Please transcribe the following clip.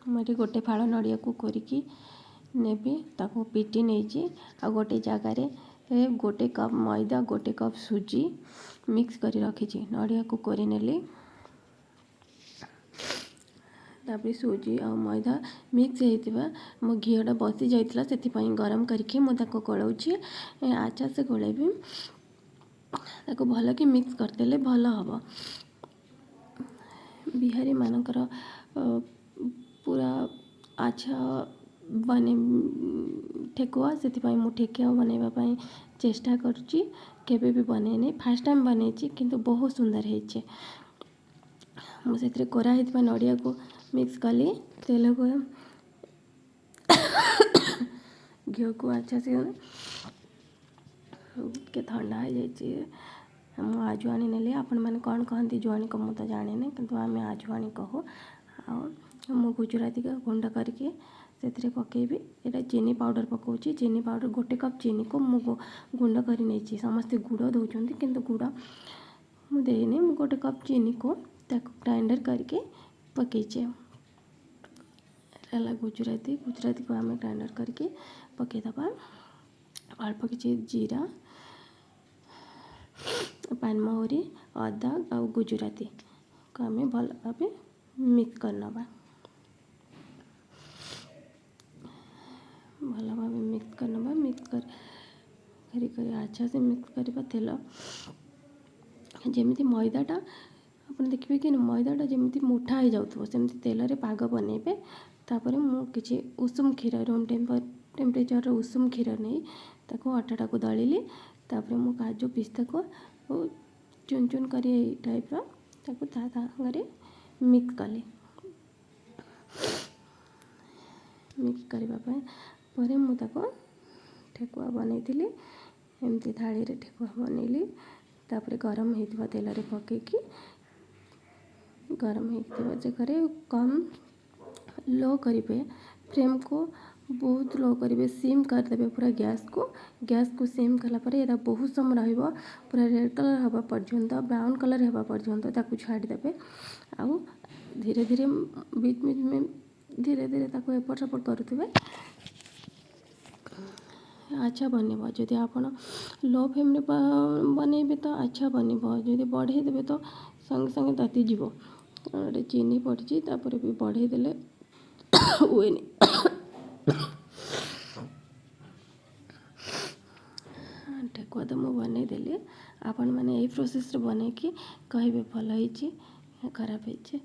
ମୁଁ ଏଠି ଗୋଟେ ଫାଳ ନଡ଼ିଆକୁ କୋରିକି ନେବି, ତାକୁ ପିଟି ନେଇଛି। ଆଉ ଗୋଟେ ଜାଗାରେ ଗୋଟେ କପ୍ ମଇଦା, ଗୋଟେ କପ୍ ସୁଜି ମିକ୍ସ କରି ରଖିଛି। ନଡ଼ିଆକୁ କୋରି ନେଲି, ତାପରେ ସୁଜି ଆଉ ମଇଦା ମିକ୍ସ ହେଇଥିବା ମୋ ଘିଅଟା ବସି ଯାଇଥିଲା, ସେଥିପାଇଁ ଗରମ କରିକି ମୁଁ ତାକୁ ଗୋଳାଉଛି। ଆଚ୍ଛା ସେ ଗୋଳେଇବି, ତାକୁ ଭଲକି ମିକ୍ସ କରିଦେଲେ ଭଲ ହେବ। ବିହାରୀମାନଙ୍କର ପୁରା ଆଚ୍ଛା ବନେ ଠେକୁଆ, ସେଥିପାଇଁ ମୁଁ ଠେକୁଆ ବନେଇବା ପାଇଁ ଚେଷ୍ଟା କରୁଛି। କେବେ ବି ବନେଇନି, ଫାର୍ଷ୍ଟ ଟାଇମ୍ ବନେଇଛି, କିନ୍ତୁ ବହୁତ ସୁନ୍ଦର ହେଇଛି। ମୁଁ ସେଥିରେ କୋରା ହେଇଥିବା ନଡ଼ିଆକୁ ମିକ୍ସ କଲି, ତେଲକୁ ଘିଅକୁ। ଆଚ୍ଛା ସେ ଟିକେ ଥଣ୍ଡା ହେଇଯାଇଛି। ମୁଁ ଆଜୁଆଣି ନେଲି। ଆପଣମାନେ କ'ଣ କହନ୍ତି ଜୁଆଣିକୁ ମୁଁ ତ ଜାଣିନି, କିନ୍ତୁ ଆମେ ଆଜୁଆଣି କହୁ। ଆଉ ମୁଁ ଗୁଜୁରାତିକୁ ଗୁଣ୍ଡ କରିକି ସେଥିରେ ପକାଇବି। ଏଇଟା ଚିନି ପାଉଡ଼ର ପକାଉଛି। ଚିନି ପାଉଡ଼ର ଗୋଟେ କପ୍ ଚିନିକୁ ମୁଁ ଗୁଣ୍ଡ କରି ନେଇଛି। ସମସ୍ତେ ଗୁଡ଼ ଦେଉଛନ୍ତି, କିନ୍ତୁ ଗୁଡ଼ ମୁଁ ଦେଇନି। ମୁଁ ଗୋଟେ କପ୍ ଚିନିକୁ ତାକୁ ଗ୍ରାଇଣ୍ଡର କରିକି ପକାଇଛି। ହେଲା ଗୁଜୁରାତି, ଗୁଜୁରାତିକୁ ଆମେ ଗ୍ରାଇଣ୍ଡର କରିକି ପକାଇଦେବା। ଅଳ୍ପ କିଛି ଜିରା, ପାନମହୁରି, ଅଦା ଆଉ ଗୁଜୁରାତିକୁ ଆମେ ଭଲ ଭାବେ ମିକ୍ସ କରିନେବା। ଭଲ ଭାବେ ମିକ୍ସ କରିନେବା। ମିକ୍ସ କରି କରି ଆଚ୍ଛା ସେ ମିକ୍ସ କରିବା। ତେଲ ଯେମିତି ମଇଦାଟା ଆପଣ ଦେଖିବେ କି ମଇଦାଟା ଯେମିତି ମୁଠା ହେଇଯାଉଥିବ, ସେମିତି ତେଲରେ ପାଗ ବନେଇବେ। ତାପରେ ମୁଁ କିଛି ଉଷୁମ କ୍ଷୀର, ରୁମ୍ ଟେମ୍ପରେଚର୍ର ଉଷୁମ କ୍ଷୀର ନେଇ ତାକୁ ଅଟାଟାକୁ ଦଳିଲି। ତାପରେ ମୁଁ କାଜୁ ପିସ୍ତାକୁ ଚୁନ ଚୁନ କରି ଏଇ ଟାଇପ୍ର ତାକୁ ତା ସାଙ୍ଗରେ ମିକ୍ସ କଲି। ମିକ୍ସ କରିବା ପାଇଁ ପରେ ମୁଁ ତାକୁ ଠେକୁଆ ବନେଇଥିଲି। ଏମିତି ଥାଳିରେ ଠେକୁଆ ବନେଇଲି। ତାପରେ ଗରମ ହେଇଥିବା ତେଲରେ ପକାଇକି, ଗରମ ହେଇଥିବା ଜାଗାରେ କମ୍ ଲୋ କରିବେ, ଫ୍ଲେମ୍କୁ ବହୁତ ଲୋ କରିବେ, ସିମ୍ କରିଦେବେ ପୁରା ଗ୍ୟାସ୍କୁ। ଗ୍ୟାସ୍କୁ ସିମ୍ କଲା ପରେ ଏଇଟା ବହୁତ ସମୟ ରହିବ, ପୁରା ରେଡ଼୍ କଲର୍ ହେବା ପର୍ଯ୍ୟନ୍ତ, ବ୍ରାଉନ୍ କଲର୍ ହେବା ପର୍ଯ୍ୟନ୍ତ ତାକୁ ଛାଡ଼ିଦେବେ। ଆଉ ଧୀରେ ଧୀରେ ବିଚ୍ ଧୀରେ ଧୀରେ ତାକୁ ଏପଟ ସେପଟ କରୁଥିବେ, ଆଚ୍ଛା ବନିବ। ଯଦି ଆପଣ ଲୋ ଫ୍ଲେମ୍ରେ ବନେଇବେ ତ ଆଚ୍ଛା ବନିବ, ଯଦି ବଢ଼େଇ ଦେବେ ତ ସାଙ୍ଗେ ସାଙ୍ଗେ ତାତିଯିବ। ଗୋଟେ ଚିନି ପଡ଼ିଛି, ତାପରେ ବି ବଢ଼େଇ ଦେଲେ ହୁଏନି। ଠେକୁଆ ତ ମୁଁ ବନେଇଦେଲି। ଆପଣମାନେ ଏଇ ପ୍ରୋସେସ୍ରେ ବନେଇକି କହିବେ ଭଲ ହେଇଛି ଖରାପ ହେଇଛି।